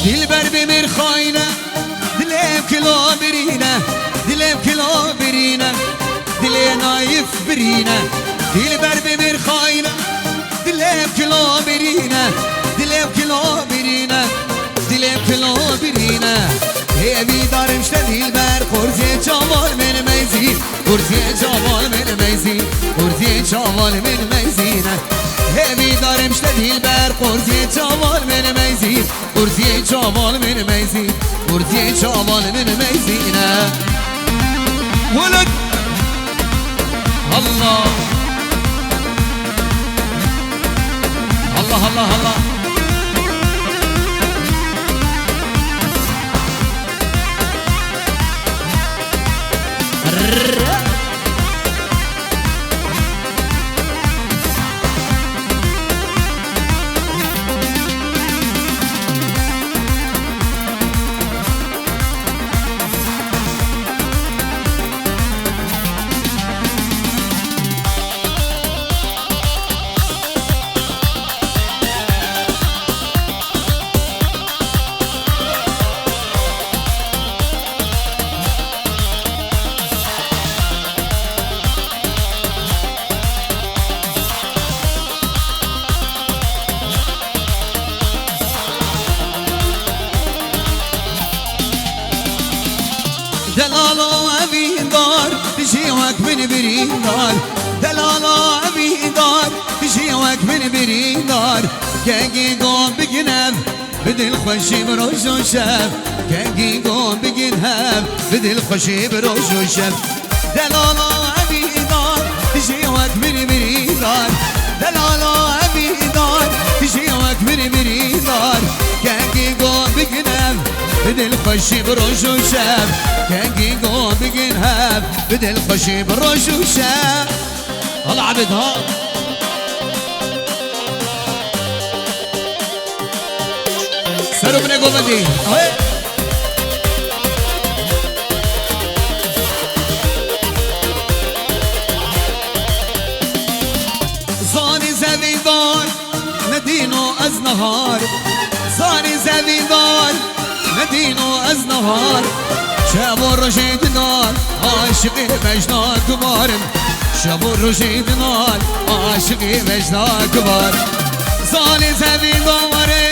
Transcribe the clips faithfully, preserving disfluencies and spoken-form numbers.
Dilber bi mir xayne, dilê kilo birîne, dilê kilo birîne, dilê nayif birîne. Dilber bi mir xayne, dilê kilo birîne, dilê kilo birîne, dilê kilo birîne. Hêvî darim işte dilber, qurziyê çaval min meyzî. Qurziyê çaval min meyzî, qurziyê çaval min meyzîne. Hêvî darim işte dilber, qurziyê çaval min meyzî, qurziyê çaval min meyzî, qurziyê çaval min meyzîne. Weled! Allah! Allah, Allah, Allah! Delalo evîndar, dijî wek min birîndar. Delalo evîndar, dijî wek min birîndar. Kengî gon bigin hev, bi dilxweşî bi roj û şev. Kengî gon bigin hev, bi dilxweşî bi roj û şev. Delala evî dar, dijî wek min birîndar. Delala evî dar, dijî wek min birîndar. Kengî gon bigin hev, bi dilxweşî bi roj û şev. Kengî gon bigin hev, bi dilxweşî bi roj û şev. Hala Ebed ha. Sero bine govendî. Hey. Zanî zevîndar, ne dîno ez nehar. Zanî zevîndar, ne dîno ez nehar. Şev û rojê dinar, aşiqê bejna gumarim. Şev û rojê dinar, aşiqê bejna gumar. Zanî zevîndar e,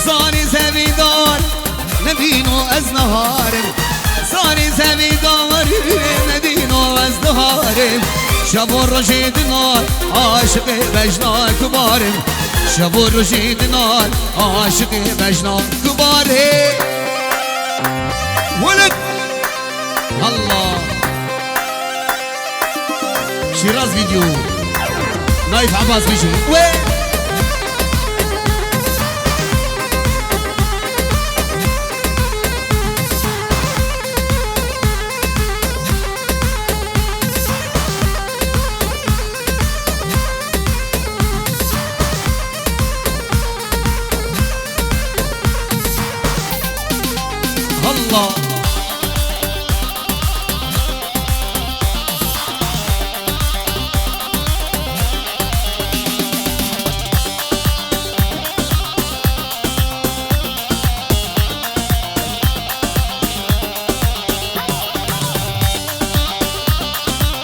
zanî zevîndar, ne dîno ez neharim. Zanî zevîndar e, ne dîno ez neharim. Şev û rojê dinar, aşiqê bejna gumarim. Şev û rojê dinar, aşiqê bejna gumarim. Weled! Allah! Şiraz Video. Naif Abbas Vision. Ve Allah.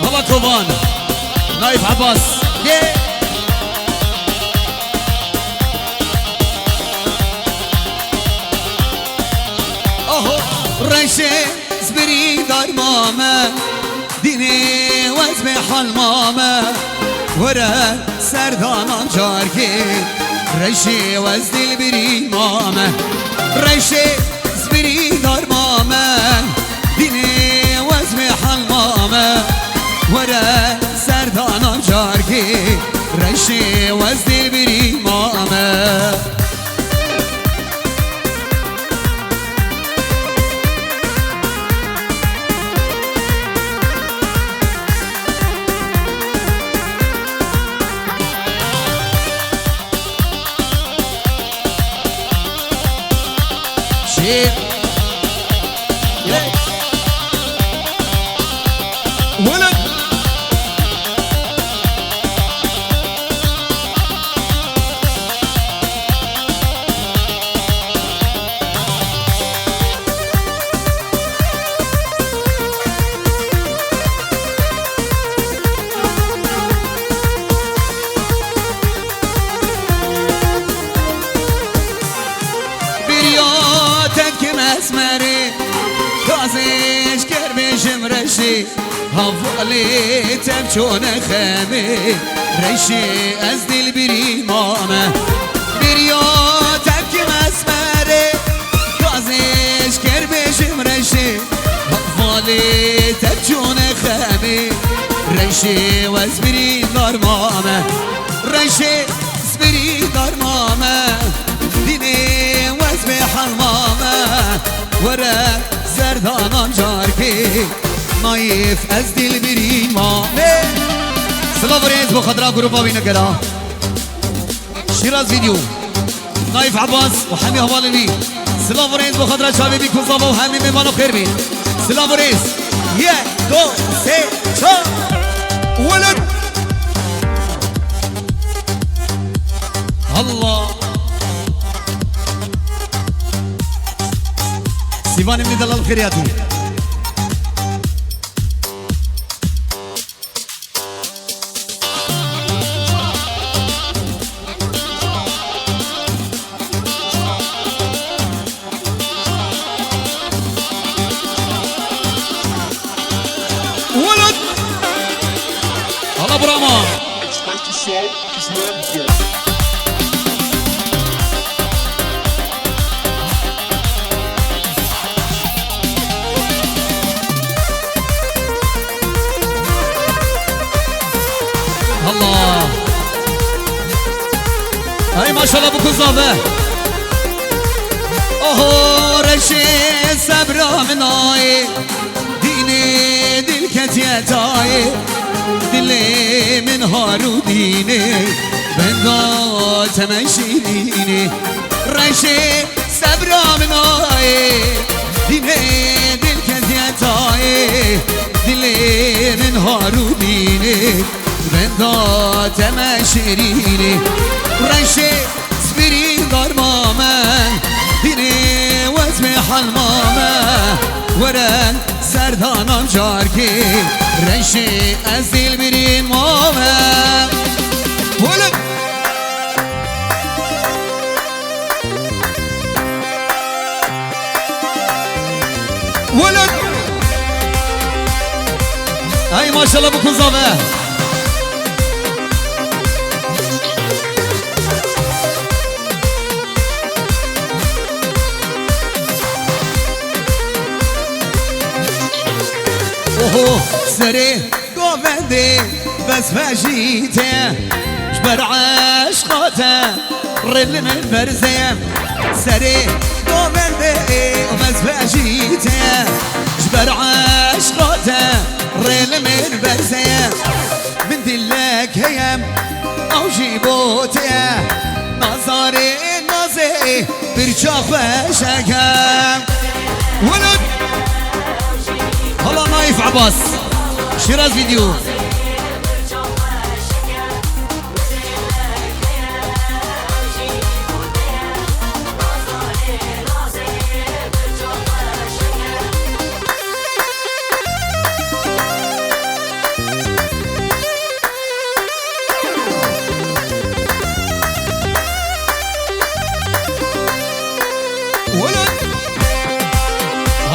Hala Kovan. Naif Abbas. Yeah. Aho. Reşê zbirî dar mame. Dînê wez bê hal mame. Were serdanan carkê. Reşê wez dilbirî mame. Reşê zbirî dar mame. Dînê wez bê hal mame. Were serdanan carkê. Reşê wez dilbirî mame. Şiir. Weled. Jim reşê, havalê tevçone xemê, reşê ez dilbirî mame. Biriya tevkim esmerê, gazêş ker bêjim reşê, havalê tevçone xemê, reşê ez birîndar mame. Reşê ez birîndar mame, dînê ez bêhal mame. Were zerdanan carkê, Naif ez dilbirî mame. Silav û rêz bo xatira grupa wî nigera. Şîraz Video. Naif Abbas û hemî hevalên wî. Silav û rêz bo xatira çavê bî ku zava û hemî mêvano xêr bî. Silav û rêz. Yek, do, sê, çar. Weled. Allah. Sîvanê min delal xêriyatî. Weled! Hala brama. Allah. Ay maşallah bu kız abi. Oho reşê sebra min ay. Dînê dil ketiye tayê. Dilê min har û dînê. Benda temeşîrînê. Reşê sebra min ayê. Dînê dil ketiye tayê. Dilê min har û dînê. Benda temeşîrînê. Reşê ez birîndar mame. Dînê ez bêhal mame. Were zerdanan carkê. Reşê ez dilbirîn mame. Weled. Weled. Ay maşallah bu kız abi. Oho, serê govendê bes vejî te, ji ber eşqa te rê li min berzê. Serê govendê bes vejî te, ji ber eşqa te rê li min berzê. Min dilek heye, ew jî bo te ye. Nazarê nazê, birça xweşeke. Weled. Hala Naif Abbas. Şiraz Video. Weled.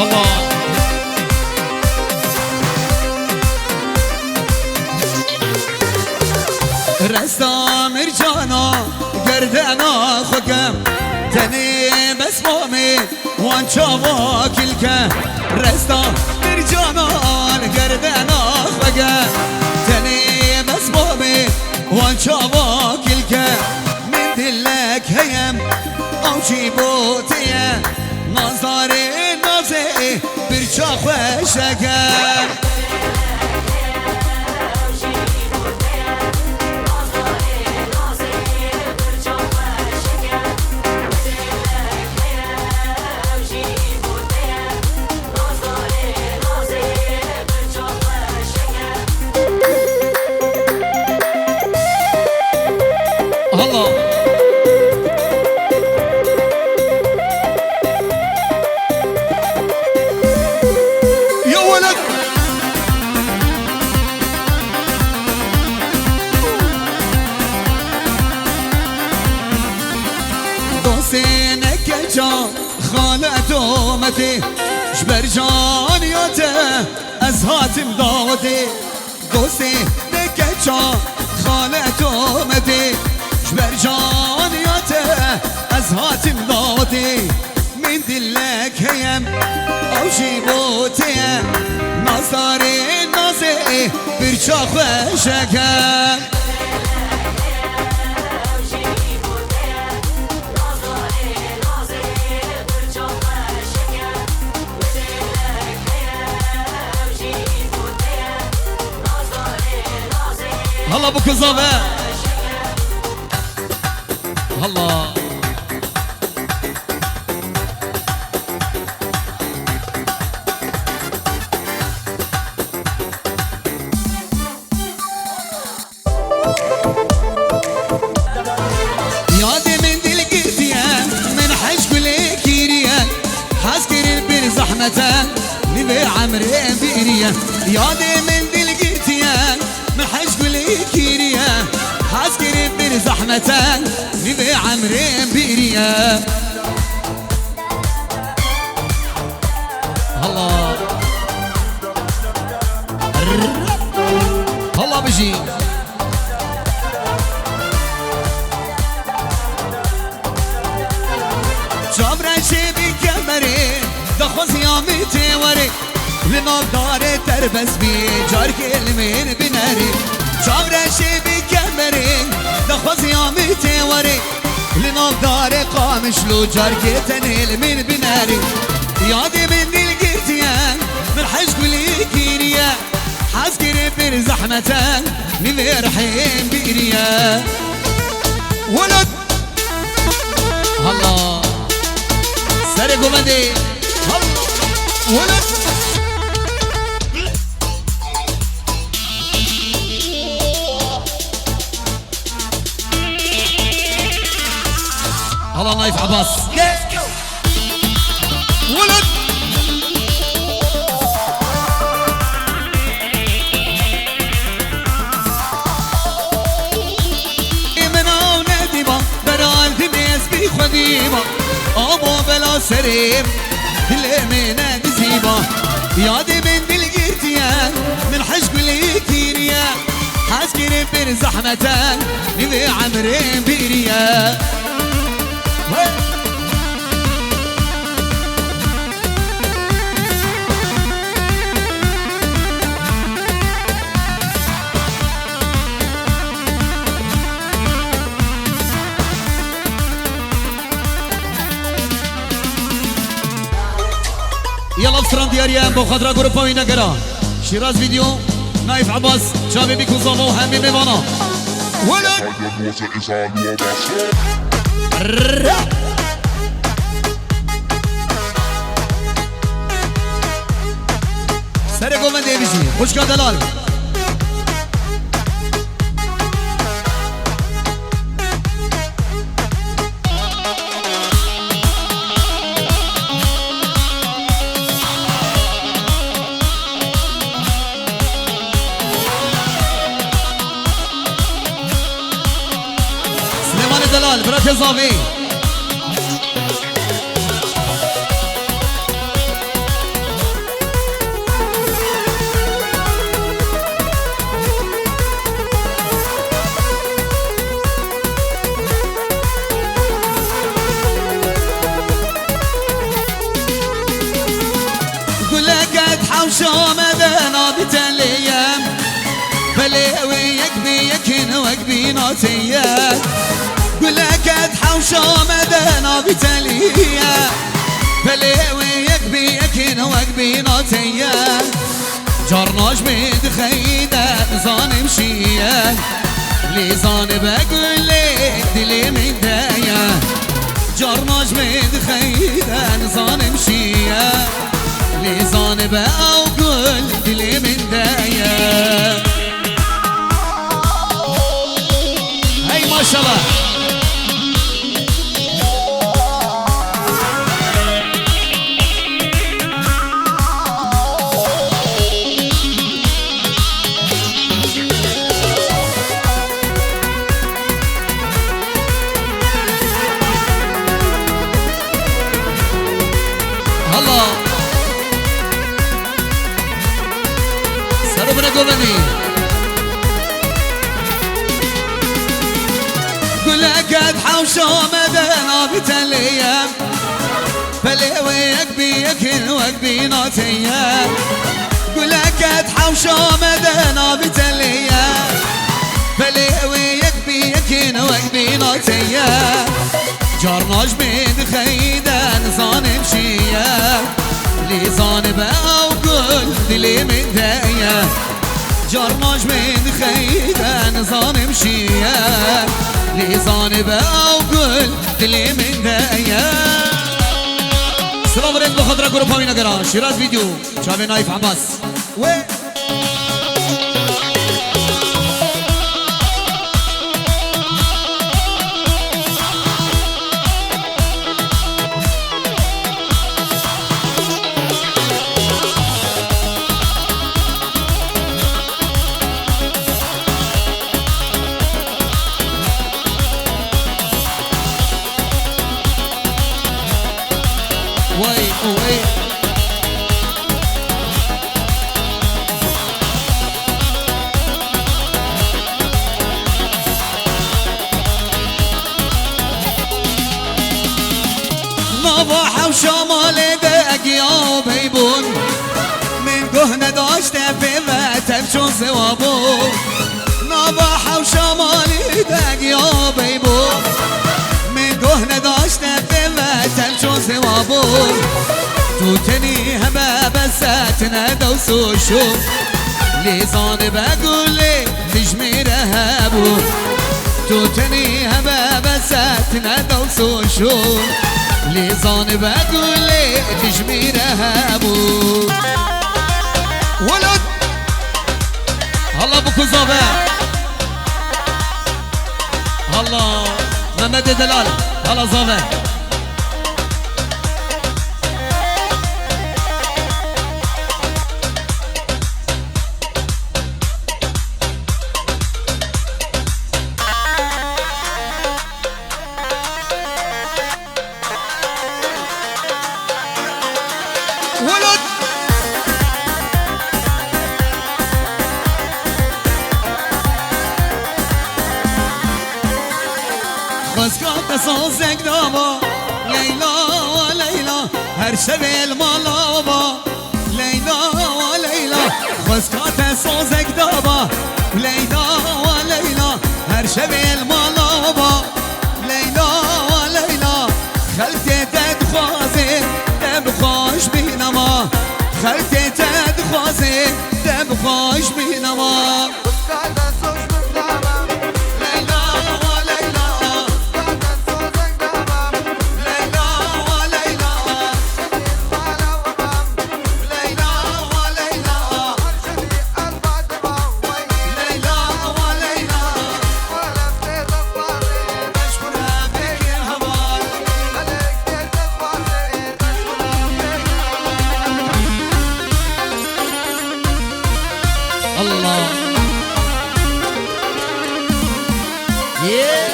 Allah. Resta mircana gerdena xwe ke, tenê bes mamê wan çava kilke. Resta mircanan gerdena xwe ke, tenê bes mamê wan çava kilke. Min dilek heye, ew jî bo te ye. Nazarê nazê, birça xweşeke. Allah. Ya weled. Dostê ne keça. Xale Tometê, ji ber caniya te ez hatim dadê. Dostê de keça Xale Tometê, ji ber caniya te ez hatim dadê. Min dilek heye, ew jî bo te ye. Nazdarê nazê, birça xweşeke. Hala bu kıza be. Hala. Yadê min dil girtiye, min hej gulê kiriye. Hez kirin bir zehmete, nîvê emrê biriye. Yadê min dil girtiye, min hej gulê kiriye. Hez kirin bir zehmete, nîvê emrê biriye. Hala. Hala bijî. Çavre şêbî kemerê, daxwaziya min tê werê. Li nav darê derbes bî, carkê li min binerî. Çavre şêbî kemerê, daxwaziya min tê werê. Li nav darê Qamişlo carkê tenê li min binerî. Yadê min dil girtiye, min hej gulî kiriye. Hez kiriye bir zehmete, nîvê rihê biriye. Welat. Hala. Serê govendê. Hala. Welat. Hala Naif Abbas. Let's go. Welat. Min ew nedîba, beral dimê ez bî xwedî ba. Abo bela serê, dilê min nedizîba. Yadê min dil girtiye, min hej gulê kiriye. Hez kirin bir zehmete, nîvê emrê biriye. Hey! Yala stran diyariye bo xatira grupa wî negera. Şîraz Video, Naif Abbas, Çavê Bîk û Zavo, hemî mêvana. Wele! Serê govendê bijî, xwişka delal. Silêmanê Delal, bira tê zavê. Guleket hewşa me de nabî telê ye. Belê ew ê yek bi yek in, wek bîna tê ye. Guleket hewşa me de nabî telî ye. Belê ew ê yek bi yek in, wek bîna tê ye. Carna ji min dixeyî de nizanim çi ye. Lê zanibe gulê dilê min de ye. Carna ji min dixeyî de nizanim çi ye. Lê zanibe ew gul dilê min de ye. Hey maşallah. Allah. Ser û bire govendî. Guleket hewşa me de navî telê ye. Pelê wê yek bi yek in wek bîna te ye. Guleket hewşa me de navî telê ye. Pelê wê yek bi yek in wek bîna te ye. Carna ji min dixeyde nizanim çi ye. Lê zanibe ew gul dilê min de ye. Carna ji min dixeyde nizanim çi ye. Lê zanibe ew gul dilê min de ye. Silav û rêz bi xwe re grupa wî negera. Şîraz Video. Çavê Naîf Ebas. Wê. Wey, wey. Nava hewşa malê de giya beybûn. Min guh nedaşte pê ve tev çûn sewa bû. Nava hewşa malê de giya beybûn. Min guh nedaşte pê ve tev çûn sewa bû. Tu tenî hebe bese tine dews û şû. Lê zanibe gulê dijmî re hebû. Tu tenî hebe bese tine dews û şû. Lê zanibe gulê dijmî re hebû. Welat! Hala bu ku zave. Hala Mehmetê Delal. Hala zave. Welat! Xwezka te sazek daba, Leyla, wa Leyla, her şevê li mala ba. Leyla, wa Leyla, xwezka te sazek daba. Leyla, wa Leyla, her şevê li mala ba. Leyla, wa Leyla, xelkê te dixwazê, te bi xwe ji bîna ma. Xelkê te dixwazê, te bi xwe ji bîna ma. Allah. Yeah.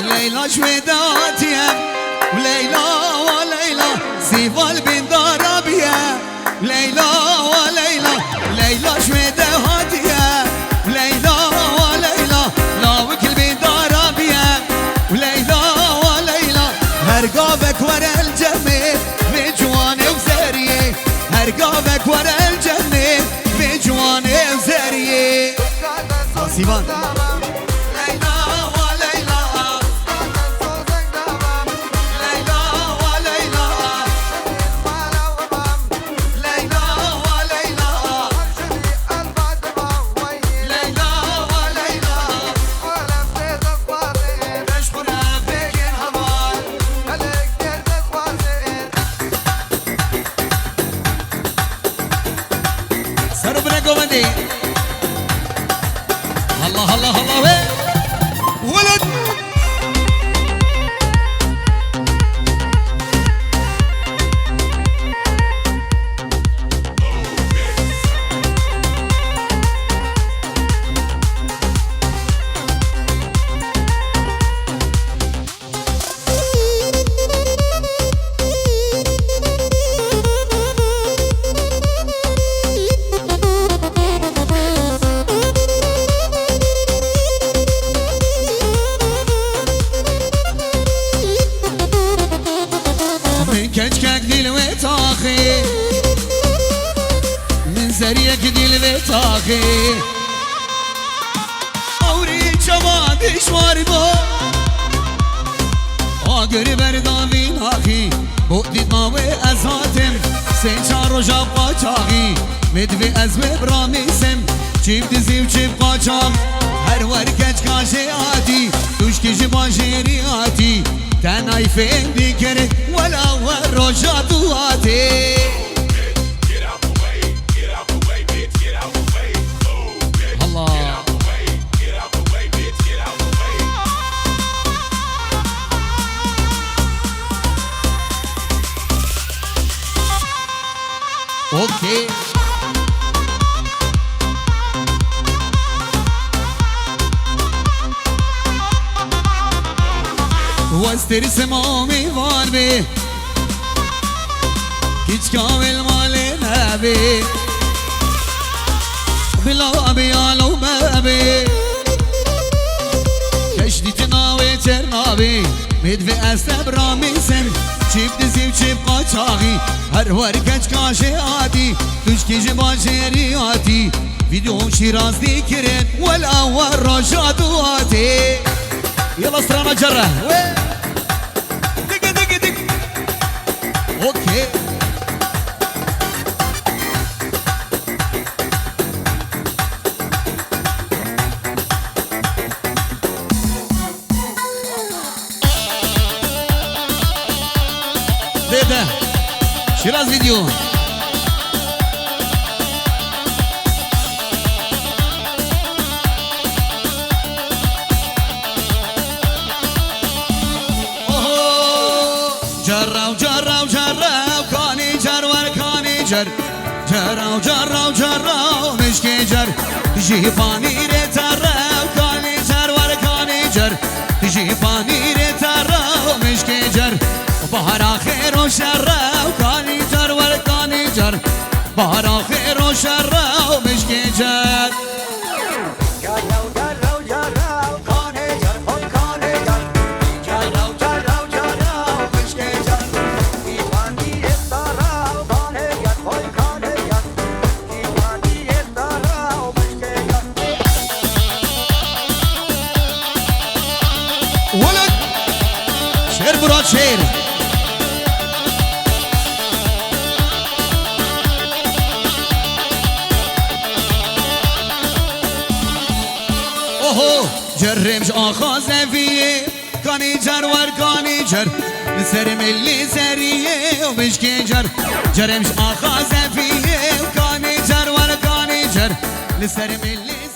Leyla ji wê de hatiye, Leyla, wa Leyla, sîval bin dara biye. Leyla, wa Leyla, Leyla ji wê de hatiye. Leyla, wa Leyla, lawik li bîn dara biye. Leyla, wa Leyla, her gavek were li cemê, vê ciwanê û zeriyê. Her gavek were li cemê, vê ciwanê û zeriyê. Sîvan. Ser û bire govendê. Allah, Allah, Allah. Ewrî çawa dijwar bû. Agir berdavî naxî. Bo dîtma wê ez hatim. Sê çar roja qaçaxî. Mêdvê ez wê biramîsim. Çîv dizî û çîv qaçax. Her wer keçka jê hatî. Tuşkî ji bajêrî hatî. Tenay fêm dikir. Wela we roja tu hatî. Allah. Okey. Westêrî sema mîvan bê. Kiçka wê li malê nebê. Bila bê alo me bê. Keş dîtina wê çer nabê. Mêdvê ez te biramîsim. Çîv dizî û çîv qaçaxî. Her wer keçka jê hatî. Tuşkî ji bajêrî hatî. Vîdeo şîraz dîkirin. Wela we roja tu hatî. Yala strana cerre. Wê. Digi, digi, digi. Okey. Dede. Şiraz video. Oho! Cerraw, cerraw, cerraw, kanî cer wer kanî cer. Cerraw, cerraw, cerraw, mişkê cer. Jî panîrê te rew, kanî cer wer kanî cer. Jî panîrê te rew, mişkê cer. Bahara xêr û şerrew, kanî cer wer kanî cer. Bahara xêr û şerrew, mişkê cer. Welek! Şêr Murat Şêr. Oho! Cerrêm ji axa zeviyê, kanî cer wer kanî cer. Li ser milî zeriyê û mişkê cer. Cerrêm ji axa zeviyê, kanî cer wer kanî cer. Li ser milî